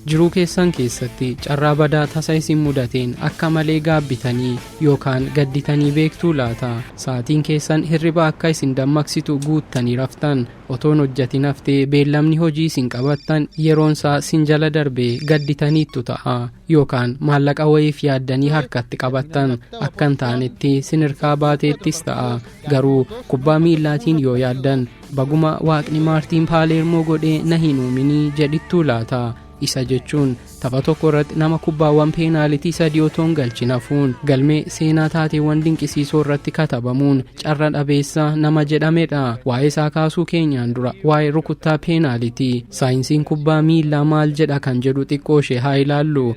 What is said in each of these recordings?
Jiruu keessan keessatti carraa badaa tasa isin mudateen akka malee gaabbitanii yookaan gadditanii beektuu laata? Sa'aatiin keessan hirriba akka isin dammaqsitu guuttanii raftan, otoon hojjatin haftee beellamni hojii isin qabattan yeroonsaa sin jala darbee gadditaniittu ta'a, yookaan maallaqa wayiif yaaddanii harkatti qabattan akka hin taanetti sin hirkaa baateettis ta'a. Garuu kubbaa miillaatiin yoo yaaddan, baguma Waaqni Maartiin Paaleermoo godhee na hin uuminii jedhittuu laata? Isa jechuun tapha tokko irratti nama kubbaawwan peenaalitii sadii otoo hin galchin hafuun galmee seenaa taateewwan dinqisiisoo irratti katabamuun carra dhabeessa nama jedhamedha. Waa'ee isaa kaasuu keenyaan dura waa'ee rukuttaa peenaalitii saayinsiin kubbaa miillaa maal jedha kan jedhu xiqqoo ishee haa ilaallu.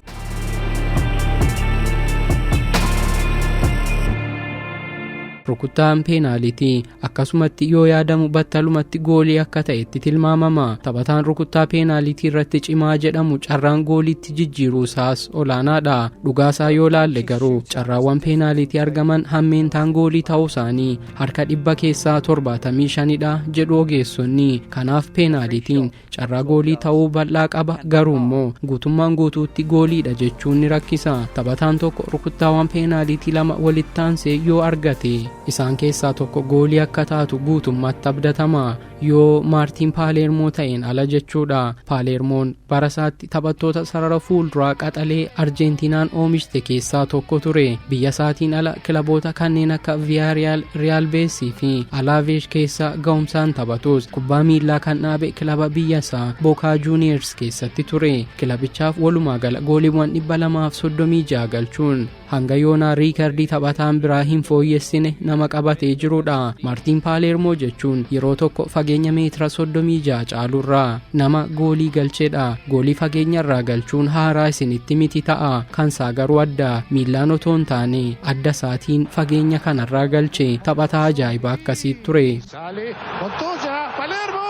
Rukuttaan peenaalitii akkasumatti yoo yaadamu battalumatti goolii akka ta'etti tilmaamama. Taphataan rukuttaa peenaalitii irratti cimaa jedhamu carraan gooliitti jijjiiruu isaas olaanaadha. Dhugaasaa yoo laalle garuu carraawwan peenaalitii argaman hammeentaan goolii ta'uu isaanii harka 100 keessaa 75dha jedhu ogeessonni. Kanaaf peenaalitiin carraa goolii ta'uu bal'aa qaba, garuu immoo guutummaan guutuutti gooliidha jechuun ni rakkisa. Taphataan tokko rukuttaawwan peenaalitii lama walitti aansee yoo argate, isaan keessaa tokko goolii akka taatu guutummaatti abdatama, yoo Maartiin Paaleermoo ta'een ala jechuudha. Paaleermoon bara isaatti taphattoota sarara fuulduraa qaxalee Arjentiinaan oomishte keessaa tokko ture. Biyya isaatiin ala kilaboota kanneen akka Viyaariyaal, Riyaal Beesii fi Alaaveesh keessa ga'umsaan taphatus, kubbaa miillaa kan dhaabe kilaba biyya isaa Bookaa Juuniyeers keessatti ture. Kilabichaaf walumaa gala gooliiwwan 236 galchuun hanga yoonaa riikardii taphataan biraa hin fooyyessine nama qabatee jirudha. Maartiin Paaleermoo jechuun yeroo tokko fageenya meetira 36 caalurraa nama goolii galchedha. Goolii fageenya irraa galchuun haaraa isinitti miti ta'a. Kansaa garuu adda, miillaan otoo hin taane adda isaatiin fageenya kanarraa galche. Taphataa ajaa'ibaa akkasii ture. Sale, Montoya, Palermo!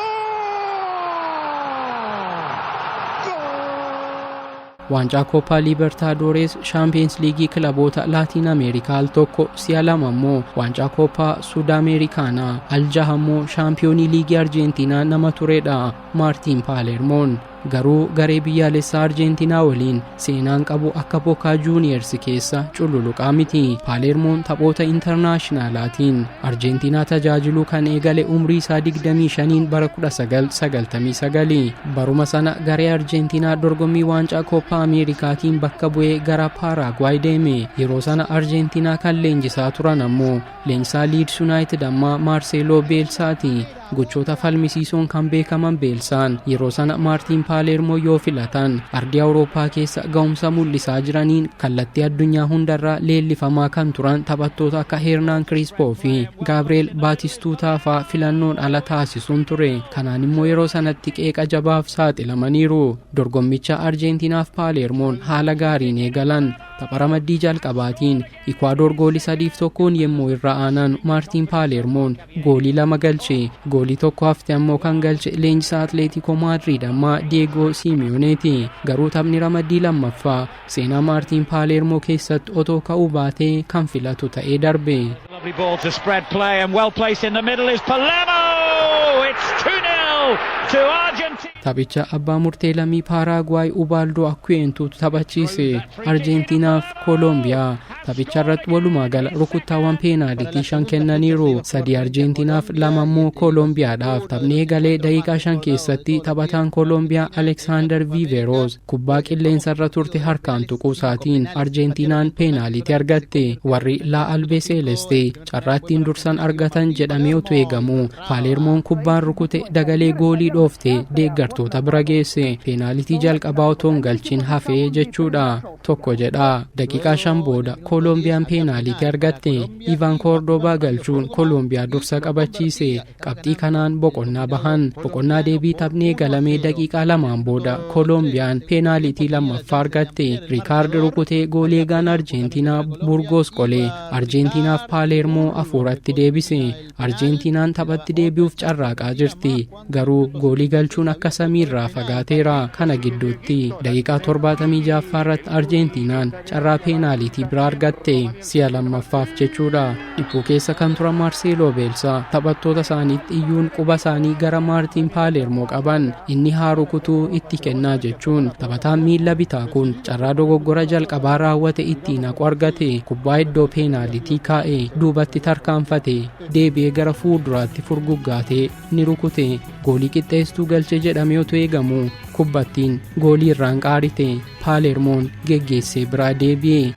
Waancaa Kooppaa Liibertaadoores, Shaampiyeens Liigii kilaboota Laatiin Ameerikaa al tokko, si'a lama immoo waancaa Kooppaa Suudameerikaanaa, al jaha immoo shaampiyoonii liigii Arjentiinaa nama turedha Maartiin Paaleermoon. Garuu garee biyyaalessaa Arjentiinaa waliin seenaan qabu akka Bokaa Juuniyers keessa cululuqaa miti. Paaleermoon taphoota intarnaashinaalaatiin Arjentiinaa tajaajiluu kan eegale umrii isaa 25n bara 1999. Baruma sana garee Arjentiinaa dorgommii waancaa Kooppaa Ameerikaatiin bakka bu'ee gara Paaraaguwaay deeme. Yeroo sana Arjentiinaa kan leenjisaa turan ammoo leenjisaa Liids Yuunaayitid ammaa Maarseeloo Beelsaati. Gochoota falmisiisoon kan beekaman Beelsaan yeroo sana Maartiin Paaleermoo yoo filatan, ardii Awurooppaa keessa ga'umsa mul'isaa jiraniin kallattii addunyaa hundarraa leellifamaa kan turan taphattoota akka Heernaan Kirispoo fi Gaabri'eel Baatistuutaa fa'aa filannoon ala taasisuun ture. Kanaan immoo yeroo sanatti qeeqa jabaaf saaxilamaniiru. Dorgommicha Arjeentiinaaf Paaleermoon haala gaariin eegalan. Tapha ramaddii jalqabaatiin Ikwaadoor goolii 3-1n yommuu irra aanan Maartiin Paaleermoon goolii lama galche. Goolii tokko hafte ammoo kan galche leenjisaa Atleetikoo Maadriid ammaa Diyeegoo Siimiyoneeti. Garuu taphni ramaddii lammaffaa seenaa Maartiin Paaleermoo keessatti otoo ka'uu baatee kan filatu ta'ee darbe. Lovely ball to spread play, and well placed in the middle is Palermo. It's 2-0 to Argentina. Taphicha abbaa murtee lammii Paaraaguwaay Ubaaldoo Akku'eentuutu taphachiise. Arjeentiinaaf Koolombiyaa taphicha irratti walumaa gala rukuttaawwan peenaalitii shan kennaniiru. Sadii Arjeentiinaaf, lama immoo Koolombiyaadhaaf. Taphni eegalee daqiiqaa 5 keessatti taphataan Koolombiyaa Aleksaandar Viiveroos kubbaa qilleensarra turte harkaan tuquu isaatiin Arjeentiinaan peenaalitii argatte. Warri Laa Albeseeleste carraa ittiin dursan argatan jedhamee utuu eegamu, Paaleermoon kubbaan rukute dagalee goolii dhoofte deeggartoota bira geesse. Peenaalitii jalqabaa otoo hin galchin hafee jechuudha. Tokko jedha. Daqiiqaa 5 booda Koolombiyaan peenaalitii argatte. Ivan Koordobaa galchuun Koolombiyaa dursa qabachiise. Qabxii kanaan boqonnaa bahan. Boqonnaa deebii taphni eegalamee daqiiqaa 2n booda Koolombiyaan peenaalitii lammaffaa argatte. Riikaard rukutee goolii eegaan Arjeentiinaa Burgoos qolee Arjeentiinaaf Paaleermoo afuuratti deebise. Arjeentiinaan taphatti deebi'uuf carraaqaa jirti. Garuu goolii Goolii galchuun akka samiirraa fagaateera. Kana gidduutti daqiiqaa 76ffaa irratti Arjentiinaan carraa peenaalitii biraa argatte, si'a lammaffaaf jechuudha. Dhiphuu keessa kan turan Maarseeloo Beelsaa taphattoota isaaniitti iyyuun quba isaanii gara Maartiin Paaleermoo qaban. Inni haa rukutuu itti kennaa jechuun. Taphataan miila bitaa kun carraa dogoggora jalqabaa raawwate ittiin haqu argate. Kubbaa iddoo peenaalitii kaa'e duubatti tarkaanfate, deebi'ee gara fuulduraatti furguggaatee ni rukute. Goolii qixxeesstuu galche jedhamee otoo eegamu kubbattiin goolii irraan qaarite. Paaleermoon geggeessee biraa deebi'e.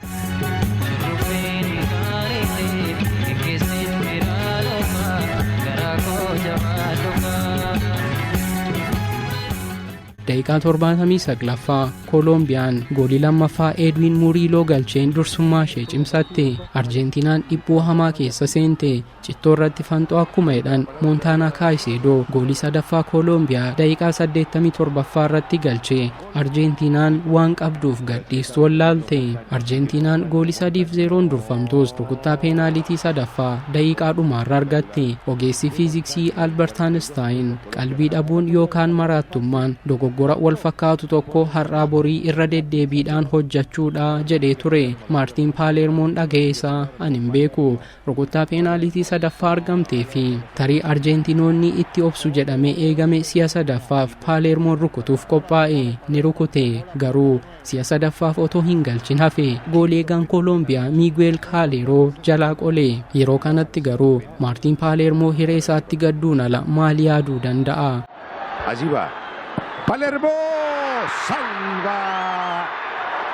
Daqiiqaa 79ffaa Koolombiyaan goolii lammaffaa Edwin Muriiloo galcheen dursummaa ishee cimsatte. Arjentiinaan dhiphuu hamaa keessa seente. Cittoo irratti fanxoo akkuma jedhan, Moontaanaa Kaayiseedoo goolii sadaffaa Koolombiyaa daqiiqaa 87ffaa irratti galche. Arjentiinaan waan qabduuf gadhiistuu wallaalte. Arjentiinaan goolii 3-0n durfamtus rukuttaa peenaalitii sadaffaa daqiiqaa dhumaarra argatte. Ogeessi fiiziksii Albert Einstein qalbii dhabuun yookaan maraattummaan dogoggora wal fakkaatu tokko har'aa borii irra deddeebiidhaan hojjechuudha jedhee ture. Maartiin Paaleermoon dhaga'ee isaa ani hin beeku. Rukuttaa peenaalitii sadaffaa argamtee fi tarii Arjeentinoonni itti obsu jedhamee eegame si'a sadaffaaf Paaleermoon rukutuuf qophaa'e. Ni rukute, garuu si'a sadaffaaf otoo hin galchin hafe. Goolii eegaan Koolombiyaa Miiguel Kaaleeroo jalaa qole. Yeroo kanatti garuu Maartiin Paaleermoo hiree isaatti gadduun ala maal yaaduu danda'a? Allí va. Palermo salva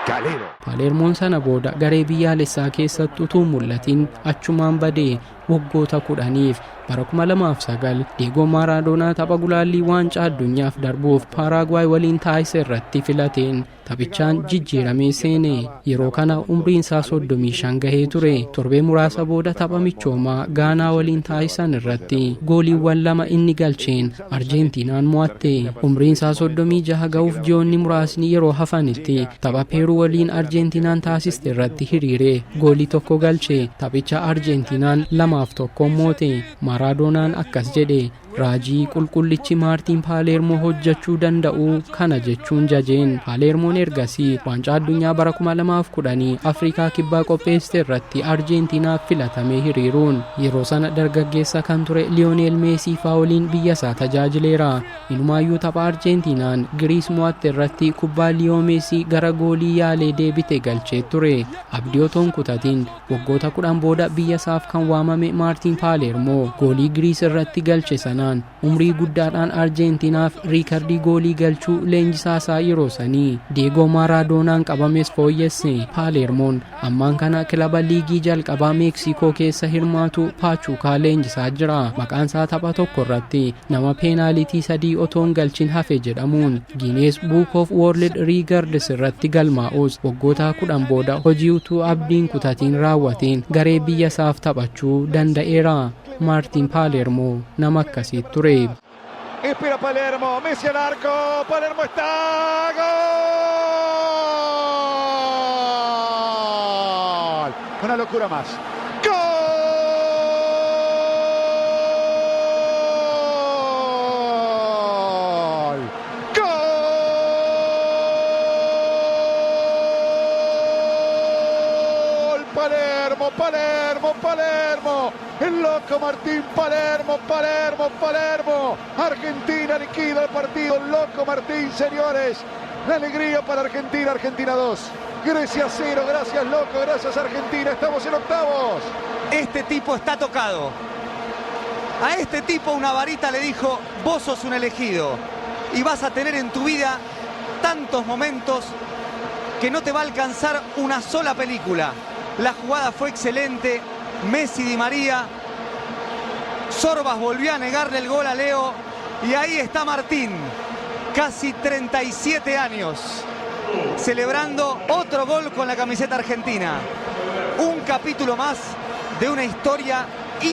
Calero. Paaleermoon sana booda garee biyyaalessaa keessatti utuu hin mul'atin achumaan badee waggoota 10f. Bara 2009 Diego Maaradoonaa tapha gulaallii waancaa addunyaaf darbuuf Paaraagwaay waliin taasise irratti filateen taphichaan jijjiiramee seene. Yeroo kana umriin isaa 35 gahee ture. Torbee muraasa booda tapha michoomaa Gaanaa waliin taasisan irratti gooliiwwan lama inni galcheen Arjentiinaan mo'atte. Umriin isaa 36 ga'uuf ji'oonni muraasni yeroo hafanitti tapha Peeruu waliin Arjentiinaan taasiste irratti hiriiree goolii tokko galche. Taphicha Arjentiinaan 2-1n moote. Maaraadoonaan akkas jedhe: "Raajii qulqullichi Maartiin Paaleermoo hojjechuu danda'u kana," jechuun jajeen. Paaleermoon ergasii waancaa addunyaa bara 2010 Afrikaa Kibbaa qopheessite irratti Arjentiinaaf filatamee hiriiruun yeroo sana dargaggeessa kan ture Liyooneel Meesii faa waliin biyya isaa tajaajileera. Inumaayyuu tapha Arjentiinaan Giriis mo'atte irratti kubbaa Liyoo Meesii gara goolii yaalee deebite galchee ture. Abdii otoo hin kutatin waggoota 10 booda biyya isaaf kan waamame Maartiin Paaleermoo goolii Giriis irratti galche sanaan umrii guddaadhaan Arjentiinaaf riikardii goolii galchuu leenjisaa isaa yeroo sanii Diego Maaraadoonaan qabames fooyyesse. Paaleermoon ammaan kana kilaba liigii jalqabaa Meeksikoo keessa hirmaatu Paachuukaa leenjisaa jira. Maqaan isaa tapha tokko irratti nama peenaalitii sadii otoo hin galchin hafe jedhamuun Guinness Book of World Records irratti galmaa'us, waggoota 10 booda hojii utuu abdiin kutatiin raawwateen garee biyya isaaf taphachuu danda'eera. Maartiin Paaleermoo nama akkasii ture. Espera Palermo, Messi al arco, Palermo está. ¡Gol! Una locura más. ¡Gol! ¡Gol! Palermo, Palermo, Palermo. El loco Martín Palermo, Palermo, Palermo. Argentina liquida el partido. El loco Martín, señores. La alegría para Argentina, Argentina 2. Grecia 0. Gracias, loco. Gracias, Argentina. Estamos en octavos. Este tipo está tocado. A este tipo una varita le dijo: "Vos sos un elegido y vas a tener en tu vida tantos momentos que no te va a alcanzar una sola película". La jugada fue excelente. Messi, Di María. Sorbas volvió a negarle el gol a Leo. Y ahí está Martín, casi 37 años, celebrando otro gol con la camiseta argentina. Un capítulo más de una historia